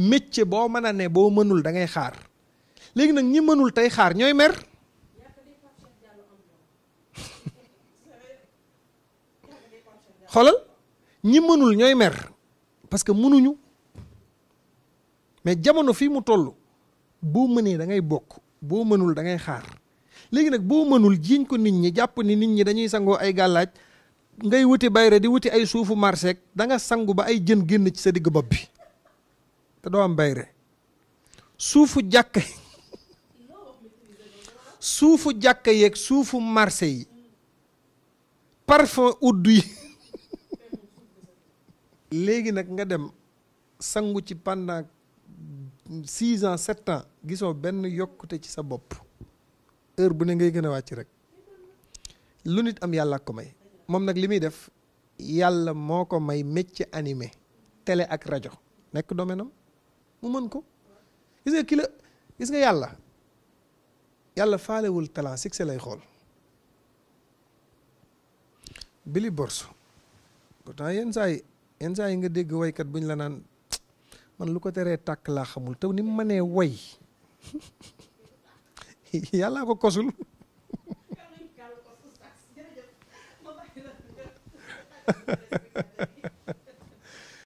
métier boo mën a ne boo mënul da ngay xaar léegi nag ñi mënul tey xaar ñooy mer xoolal ñi mënul ñooy mer parce que mënuñu mais jamono fii mu toll boo mënee da ngay bokk boo mënul da ngay xaar léegi nag boo mënul jiiñ ko nit ñi jàpp ni nit ñi dañuy sangoo ay gàllaaj ngay wuti bayre di wuti ay suufu marché da nga sangu ba ay jën génn ci sa digg bopp bi te doo am bayre suufu jàkka suufu jàkka yeeg suufu marché yi parfum udd yi léegi nag nga dem sangu ci pendant 6 ans 7 ans gisoo benn yokkute ci sa bopp heure bu ne ngay gën a wàcc rek lu nit am yàlla ko may moom nag li muy def yàlla moo ko may métier animé télé ak rajo nekk domaine am mu mën ko gis nga gis nga yàlla faalewul talent succès lay xool Billy Borso pourtant yenn saa yi nga dégg woykat bu ñu la naan man lu ko teree tàkk laa xamul te ni mu mënee woy yàllaa ko kosul